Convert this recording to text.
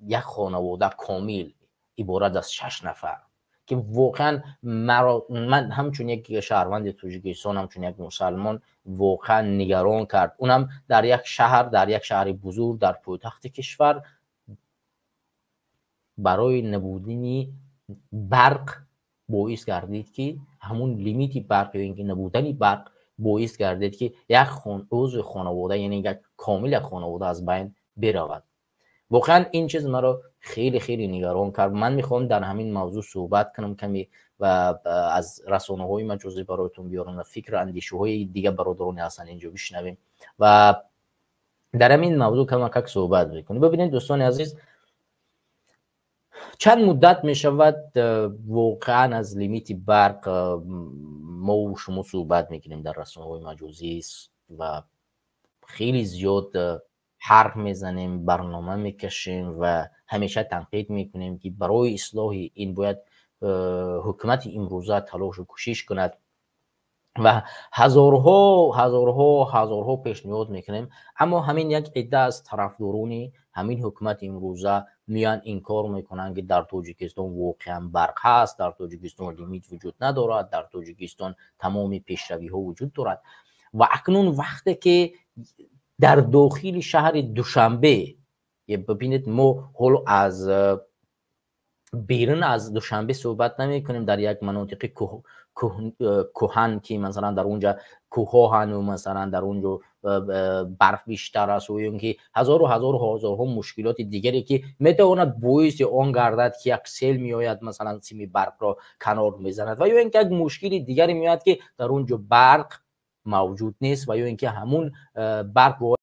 як хонавода комил иборат аз 6 нафар, ки воқеан маро, ман ҳамчун як шаҳрванди Тоҷикистон, ҳамчун як мусалмон воқеан нигарон кард. Унам дар як шаҳр, дар як шаҳри бузург, дар пойтахти кишвар барои набудани барқ боис гардид, ки ҳамун лимити барқ ё ин ки набудани барқ боис гардид, ки як узви хонавода, яъне як комил як хонавода аз байн биравад. Воқеан ин чиз маро хеле хеле нигарон кард. Ман мехоҳам дар ҳамин мавзӯъ суҳбат кунам каме ва аз расонаҳои маҷозӣ бароятон биёрам ва фикру андешаҳои дигар бародароне ҳастанд, инҷо бишнавем ва дар ҳамин мавзӯъ камакак суҳбат мекунем. Бибинед, дӯстони азиз, чанд муддат мешавад, воқеан аз лимити барқ мову шумо суҳбат мекунем дар расонаҳои маҷозӣ ва хеле зиёд ҳарф мезанем, барнома мекашем ва ҳамеша танқид мекунем, ки барои ислоҳи ин бояд ҳукумати имрӯза талошу кӯшиш кунад ва ҳазорҳо, ҳазорҳо, ҳазорҳо пешниҳод мекунем. Аммо ҳамин як идда аз тарафдорони ҳамин ҳукумати имрӯза меоянд, инкор мекунанд, ки дар Тоҷикистон воқеан барқ ҳаст, дар Тоҷикистон лимит вуҷуд надорад, дар Тоҷикистон тамоми пешравиҳо вуҷуд дорад. Ва акнун вақте ки дар дохили шаҳри Душанбе, бибинед, мо ҳоло аз берун аз Душанбе суҳбат намекунем, дар як манотиқи кӯҳан, ки масалан дар унҷа кӯҳҳо ҳану масалан дар унҷо барф бештар аст ё ин ки ҳазору ҳазору ҳазорҳо мушкилоти дигаре, ки метавонад боиси он гардад, ки як сел меояд, масалан сими барқро канор мезанад ва ё ин ки як мушкили дигаре меояд, ки дар он ҷо барқ мавҷуд нест ва ё ин ки ҳамун барқ